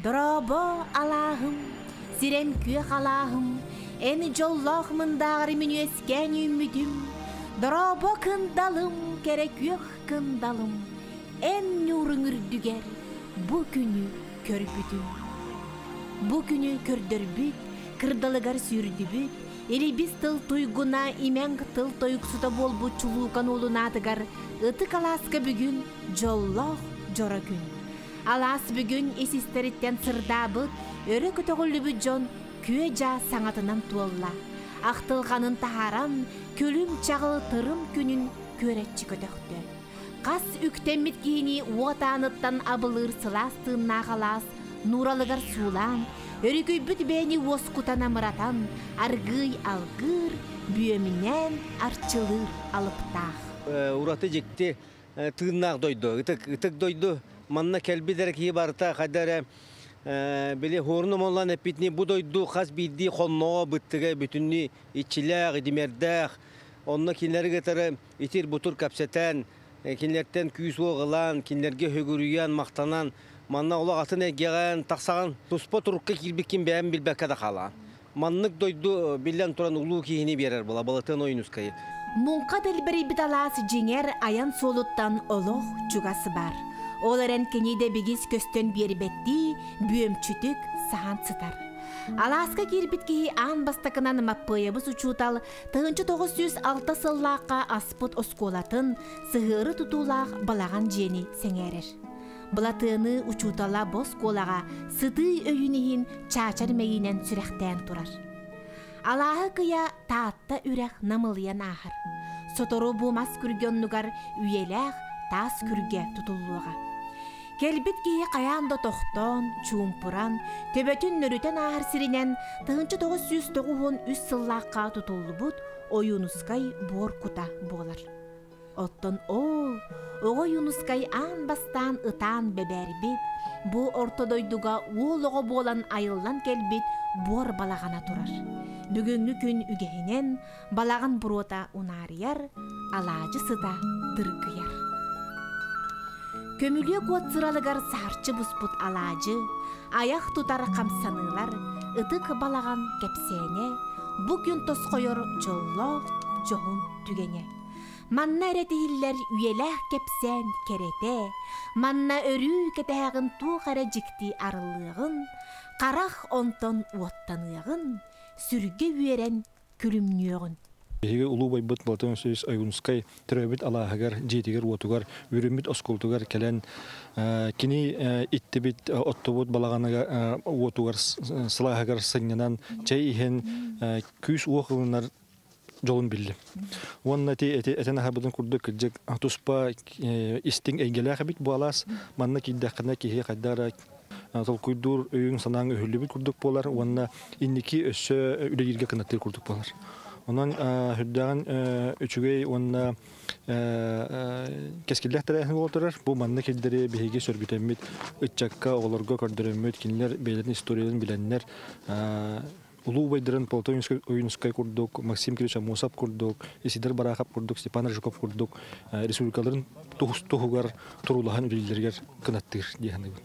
Дорообо, алааһым, сирэм күөх алааһым, эн дьоллоох мындааҕар мин үөскээн үүммүтүм. Дорообо, кындалым, кэрэ күөх кындалым, эн ньууруҥ үрдүгэр бу күнү көрбүтүм. Бу күнү көрдөрбүт, кырдалыгар сүүрдүбүт, илибис тыл туйгуна имэҥ тыл тойуксута буолбут чулуукан уолун аатыгар ытык алааска бүгүн дьоллоох дьоро күн. Алаас бүгүн ис-истэриттэн сырдаабыт, өрө көтөҕүллүбүт дьон күө-дьаа саҥатынан туолла. Ахтылҕанын таһааран, күлүм-чаҕыл тырым күнүн күөрэччи көтөхтө. Хас үктэммит киһини уот ааныттан абылыыр сылаас тыыннаах алаас нууралыгар суулаан, өрүкүйбүт бэйэни уоскутан амыратан, аргыый алгыыр, бүөмүнээн арчылыыр алыптаах. Ураты дьикти тыыннаах дойду, ытык, ытык дойду. Манна кэлбит эрэ киһи барыта хайда эрэ били хуорун омоллоон эппитинии бу дойду хас биирдии хонноҕо быттыга бүтүннүү иччилээх, идимэрдээх. Онно кинилэри кытары итир-бутур кэпсэтэн, кинилэртэн күүс-уох ылан, кинилэргэ сүгүрүйэн, махтанан, манна олох атын эйгэҕэ тахсаҕын, туспа турукка киирбиккин бэйэм билбэккэ да хаалаҕын. Маннык дойду биллэн туран улуу киһини биэрэр була Балатыан Ойуунускайы. Муҥха дэлбэрийбит алаас дьиҥэр айан суолуттан олох чугас бар. Ол эрэн кини да бигис көстөн биэрбэттии бүөмчүтүк саһан сытар. Алааска киирбит киһи аан бастакынан Маппыайабыс учуутал 1906 сыллаахха аспыт оскуолатын сыһыары тутуулаах балаҕан дьиэни сэҥээрэр. Былатыаны учуутала бу оскуолаҕа сытыы өйүн иһин чаачар мэйиинэн сүрэхтээн турар. Алааһы кыйа Таатта үрэх намылыйан ааһар. Сотору бу мас күргэ оннугар үйэлээх таас күргэ тутуллуоҕа. Кэлбит киһи хайаан да тохтоон, чуумпуран, төбөтүн нөрүтэн ааһар сиринэн 1993 сыллаахха тутуллубут Ойуунускай буор кута буолар. Оттон ол оҕо Юнускай аан бастаан ытаан бэбээрбит, бу орто дойдуга уол оҕо буолан айыллан кэлбит буор балаҕана турар. Бүгүҥҥү күн үгэһинэн балаҕан буруота унаарыйар, алаадьы сыта дыргыйар. Көмүлүөк уот сыралыгар саһарчы буспут алаадьы, айах тутар хамсаныылар, ытык балаҕан кэпсээнэ, бу күн тосхойор дьоллоох дьоһун түгэнэ. Манна эрэ тиһиллэр үйэлээх кэпсээн кэрэтэ, манна өрүү кэтэһэҕин туох эрэ дьикти арыллыаҕын, харах онтон уоттаныаҕын, сүргэ үөрэн күлүмнүөҕүн. Биһиги улуу убайбыт Платон Васильевич Ойуунускай төрөөбүт алааһыгар, дьиэтигэр-уотугар, үөрэммит оскуолатыгар кэлэн кини иттибит, оттубут балаҕаныгар уотугар сылааһыгар сынньанан, чэй иһэн күүс-уох ылынар дьолун биллим. Уонна ити этэн аһарбытын курдук кырдьык туспа истиҥ эйгэлээх эбит бу алаас. Манна киирдэххинэ киһи хайдах эрэ толкуйдуур өйүҥ-санааҥ өһүллүбүт курдук буолар уонна инники өссө үлэлииргэ кынаттыыр курдук буолар. Онон сүрдээҕин үчүгэй уонна кэскиллээх тэрээһин буола турар. Бу маннык сирдэри биһиги сөргүтэммит ыччакка, оҕолорго көрдөрөммүт, кинилэр бэйэлэрин историяларын билэннэр улуу убайдарын Платон Ойуунускай курдук, Максим Кириллович Аммосов курдук, Исидор Барахов курдук, Степан Рыжиков курдук республикаларын туһугар туруулаһан үлэлииллэригэр кынаттыыр дии саныыбын.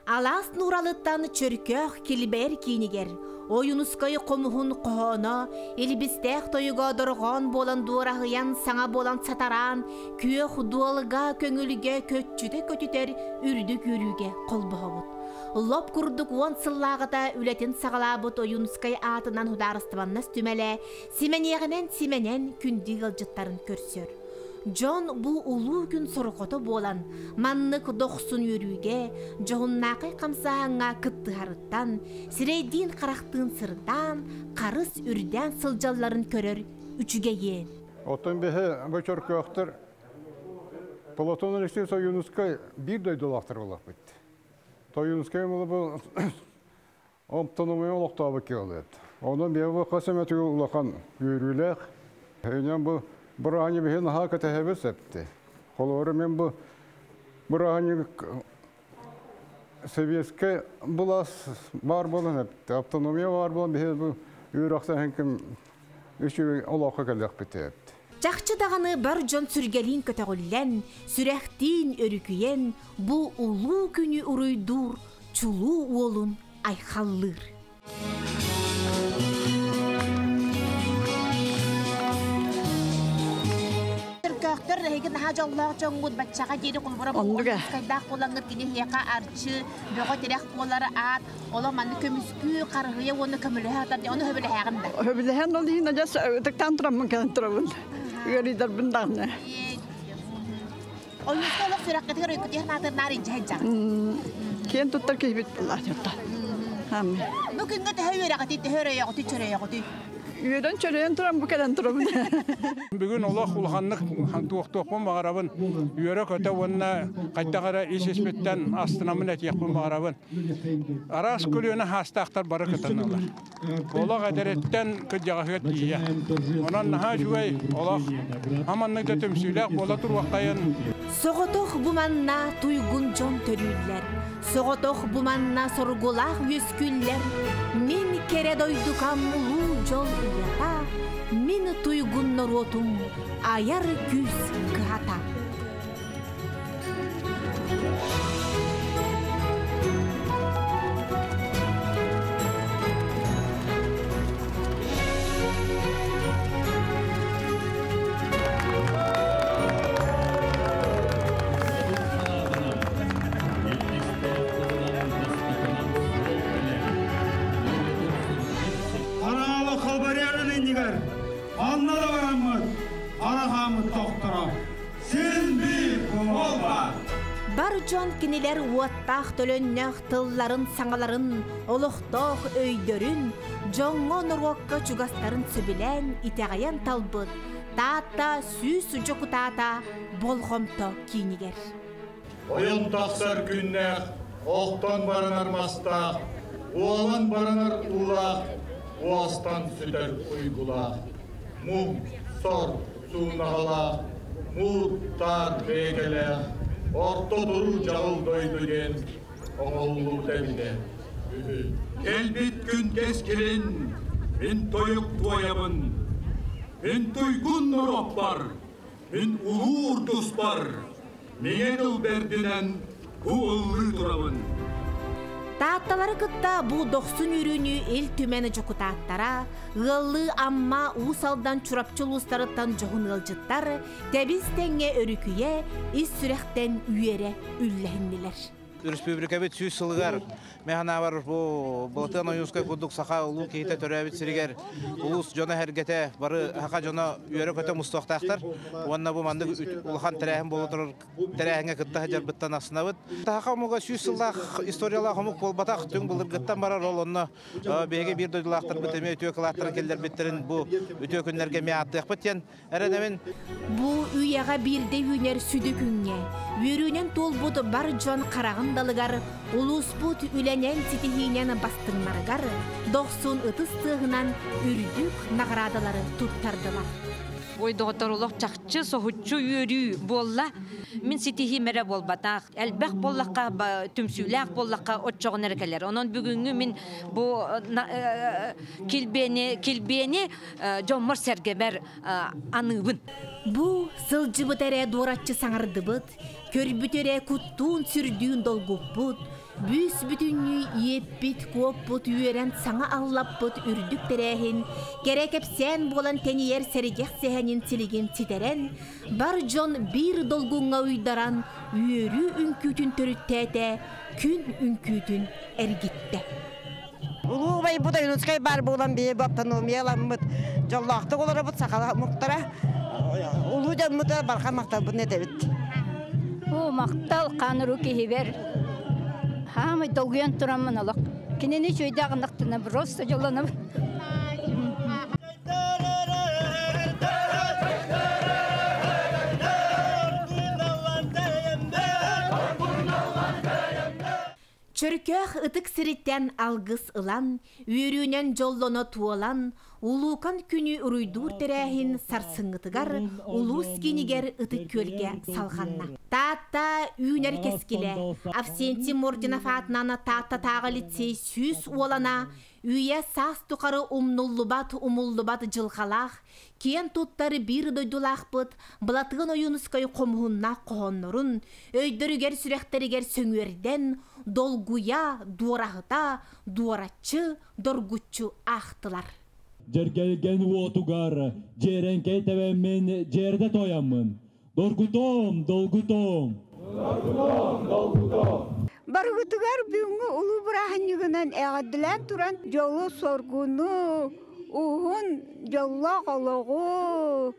Алаас Нууралыттан Чөркөөх килбэйэр киинигэр Ойуунускай хомуһун хоһооно, илбистээх тойуга дорҕоон буолан дуораһыйан саҥа буолан сатараан, күөх дуолга көҥүлгэ көччүтэ көтүтэр үрдүк үөрүүгэ холбоһобут. Лоп курдук уон сыллааҕыта үлэтин саҕалаабыт Ойуунускай аатынан судаарыстыбаннас түмэлэ симэниэҕинэн симэнэн күндү ыалдьыттарын көрсөр. Дьон бу улуу күн сорҕото буолан, маннык дохсун үөрүүгэ, дьоһуннаахай хамсааһыҥҥа кыттыһарыттан, сирэйдиин-харахтыын сырдаан, харыс үрдээн сылдьалларын көрөр үчүгэйиэн. Оттон биһи бу чөркөөхтөр Платон Алексеевич Ойуунускай биир дойдулаахтар буоллахпыт. Тойуунускай бу автономия олохтообут киһи Онон биһи бу хас эмэ улахан үөрүүлээх. Өйнөн бу бырааһынньык биһи наһаа кэтэһэбит септи. Холобура мен бу бырааһынньык советскай былаас баар буолан эпти. Автономия баар буолан биһи бу үөрөхтөн ким үчүгэй олоххо кэлиэхпит эпти. Чахчы даҕаны бар дьон сүргэлиин көтөҕүллэн, сүрэхтиин өрүкүйэн, бу улуу күнү уруйдуур чулуу уолун айхаллыыр. Чөркөөхтөр эһиги наһаа дьоллоох дьоҥҥут баччаҕа диэри холобура кайдаах буолаҥҥыт кини эһиэхэ арчы, бөҕө тирэх буолар аат, олох манны көмүскүү, харыһыйа уонна көмөлөһө атар ону хөбүлэһээҕин да. Хөбүлэһэн ол иһин адьас ытыктаан тураммын кэлэн турабын. Ыарыйдарбын даҕаны. Ойууска олох сүрэххитигэр өйгүтүһэн аатырнаар илдьэ сылдьаҕыт. Киэн туттар киһибит буоллаа Бу күҥҥэ төһө үөрэҕитий, төһө өрөйөҕүтүй, чөрөйөҕүтүй? Үөрэн чөрөйөн туран бу кэлэн турабын. Бүгүн олох улаханнык туохтуохпун баҕарабын. Үөрэ-көтө уонна хайдах эрэ ис-испиттэн астынаммын этиэхпин баҕарабын. Араас көлүөнэ хаастаахтар бары кытыннылар. Олох эдэриттэн кырдьаҕаһыгар тиийэ. Онон наһаа үчүгэй олох аманнык да түмсүүлээх буола туруоххайын. Соҕотох бу манна туйгун дьон төрүүллэр, соҕотох бу манна соргулаах үөскүүллэр. Мин кэрэ дойдукам улуу дьол уйата, мин туйгун норуотум айар күүс кыһата. Хараалы халбарыарын иннигэр анна да бараммыт, арахааммыт тохторо. Син биир буолба! Бар дьон кинилэр уоттаах төлөннөөх тылларын саҥаларын, олохтоох өйдөрүн, дьоҥҥо норуокка чугастарын сөбүлээн итэҕэйэн талбыт Таатта 100 дьокутаата болҕомто киинигэр. Ойон тахсар күннээх, охтон баранар мастаах, уолан баранар уулаах, уостан сүтэр уйгулаах, муҥ, сор, суунаһалаах, муур-таар бэйэкэлээх, орто туруу дьаҕыл дойду диэн оҥоһуллубута эбитэ үһү. Кэлбит күн кэскилин мин тойук туойабын, мин туйгун норуоппар, мин улуу урдуспар, миҥэ тыл бэрдинэн бу ыллыы турабын. Таатталары кытта бу дохсун үөрүүнү Ил Түмэн дьокутааттара, ыаллыы Амма, Уус Алдан, Чурапчы улуустарыттан дьоһун ыалдьыттар тэбис тэҥҥэ өрүкүйэ, ис сүрэхтэн үөрэ үллэһиннилэр. Өрөспүүбүлүкэбит 100 сылыгар мен санаабар бу Былатыан Ойуунскай курдук саха улуу киһитэ төрөөбүт сиригэр улуус дьоно-сэргэтэ бары саха дьоно үөрэ-көтө мустуохтаахтар уонна бу маннык улахан тэрээһин буола турар тэрээһиҥҥэ кытта сылдьарбыттан астынабыт. Саха омуга 100 сыллаах историялаах омук буолбатах, түҥ былыргыттан барар ол онно биһиги биир дойдулаахтарбыт эмиэ үтүө кылааттарын киллэрбиттэрин бу үтүө күннэргэ эмиэ ааттыахпыт диэн эрэнэбин. Бу үйэҕэ биирдэ үүнэр сүдү күҥҥэ үөрүүнэн туолбут бар дьон хараҕын далыгар улууспут үлэнэн ситиһиинэн бастыҥнарыгар дохсун ытыс тыаһынан үрдүк наҕараадалары туттардылар. Ой, доҕоттор, олох чахчы соһуччу үөрүү буолла. Мин ситиһиим эрэ буолбатах. Элбэх буоллахха, түмсүүлээх буоллахха оччоҕуна эрэ кэлэр. Онон бүгүҥҥү мин бу килбиэни, килбиэни дьоммор-сэргэбэр аныыбын. Бу сылдьыбыт эрэ дуораччы саҥардыбыт, көрбүт эрэ куттуун-сүрдүүн долгуппут, бүүс бүтүннүү иэппит, куоппут, үөрэн саҥа аллаппыт үрдүк тэрээһин, кэрэ кэпсээн буолан тэнийэр сэргэх сэһэнин силигин ситэрэн, бар дьон биир долгуҥҥа уйдаран, үөрүү үҥкүүтүн төрүттээтэ, күн үҥкүүтүн эргиттэ. Улуу убайбыт Ойуунускай баар буолан биһи бу автономияламмыт дьоллоохтук олоробут саха омуктара улуу дьоммутугар барҕа махталбытын этэбит. Оо, махтал хааныруу киһибэр. Хаамай долгуйан тураммын олох. Кинини үчүгэйдээх ынахтына просто дьоллонобун. Чөркөөх ытык сириттэн алгыс ылан, үөрүүнэн дьоллоно туолан, Улуукан күнү уруйдуур тэрээһин сарсыҥҥытыгар улуус киинигэр Ытык Күөлгэ салҕанна. Таатта үүнэр кэскилэ Авсентий Мординов аатынан Тааттатааҕы лицей 100 уолана үйэ саас тухары умнуллубат умуллубат дьылҕалаах, киэн туттар биир дойдулаахпыт Былатыан Ойуунускай хомуһуннаах хоһооннорун өйдөрүгэр-сүрэхтэригэр сөҥүөрдэн, долгуйа, дуораһыта, дуораччы, доргуччу аахтылар. Дьэргэлгэн уотугар дьиэрэҥкэй тэбэммин дьиэрдэ тойоммун. Доргутоом, долгутоом! Доргутоом, долгутоом! Барыгытыгар бүгүҥҥү улуу бырааһынньыгынан эҕэрдэлээн туран дьолу-соргуну, уһун дьоллоох олоҕу,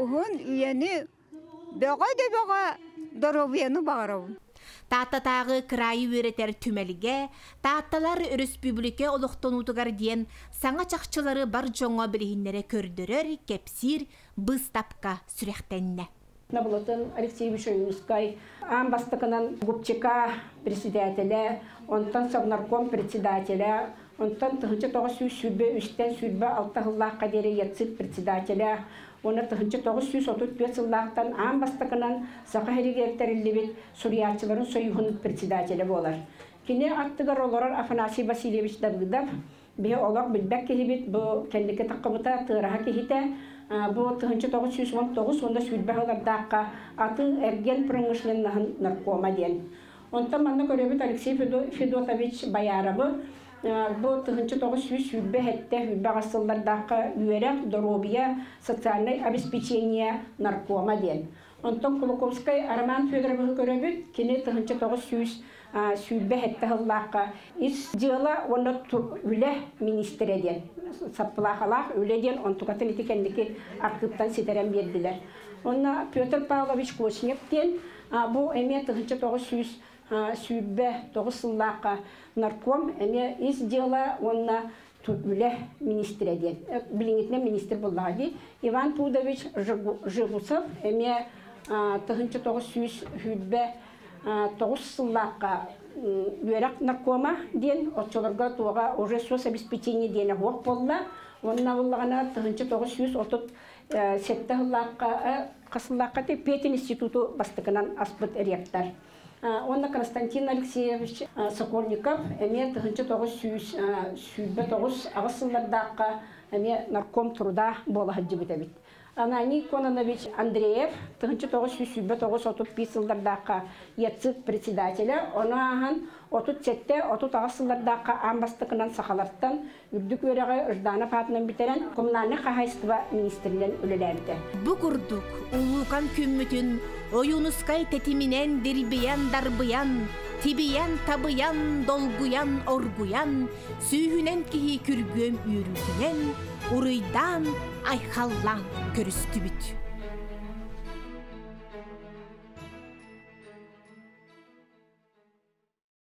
уһун үйэни бөҕө да бөҕө доруобуйаны баҕарабын. Тааттатааҕы кыраайы үөрэтэр түмэлгэ Таатталар өрөспүүбүлүкэ олохтонуутугар диэн саҥа чахчылары бар дьоҥҥо билиһиннэрэ көрдөрөр, кэпсиир быыстапка сүрэхтэннэ. Набылатын Алексеевич Ойуунускай аан бастакынан Губчика председателэ, онтон Совнарком председателэ, онтон 1923-тэн 26 сыллаахха диэри ЯЦИП председателэ, уонна 1934 сыллаахтан аан бастакынан Саха сиригэр тэриллибит суруйааччыларын союһун председателэ буолар. Кини аттыгар олорор Афанасий Васильевич Давыдов, биһи олох билбэт киһибит, бу кэнники таххыбыта тыараһа киһитэ, бу 1919 уонна 20 сыллардаахха аты эргиэн промышленноһын наркома диэн. Онтон манна көрөбүт Алексей Федотович Бояровы, бу 1927-28 сыллардаахха үөрэх, доруобуйа, социальнай обеспечение наркома диэн. Онтон Кулаковскай Роман Федоровиһы көрөбүт, кини 1927 сыллаахха ис дьыала уонна үлэ министрэ диэн, саппылаахалаах үлэ диэн онтукатын ити кэнники архыыптан ситэрэн биэрдилэр. Онно Петр Павлович Кочнев диэн бу эмиэ 1929 сыллаахха нарком эмиэ ис дьыала уонна үлэ министрэ диэн билиҥҥитинэн министр буоллаҕа дии Иван Пудович Жегусов эмиэ 1929 сыллаахха үөрэх наркома диэн оччолорго туоҕа уже соцобеспечение диэнэ суох буолла уонна буоллаҕына 1937 сыллаахха хас сыллаахха Петин институту бастакынан аспыт ректор Уонна Константин Алексеевич Сокольников эмиэ 1929 аҕыс сыллардаахха эмиэ нарком труда буола сылдьыбыт эбит. Ананий Кононович Андреев 1929-35 сыллардаахха ЯЦИК председателэ, ону ааһан 37-38 сыллардаахха аан бастакынан сахалартан үрдүк үөрэҕи Жданов аатынан бүтэрэн коммунальнай хаһаайыстыба министринэн үлэлээбитэ. Бу курдук улуукан күммүтүн Ойуунускай тэтиминэн дирбийэн-дарбыйан, тибийэн-табыйан, долгуйан-оргуйан, сүүһүнэн киһи күргүөм үөрүүтүнэн уруйдаан, айхаллаан көрүстүбүт.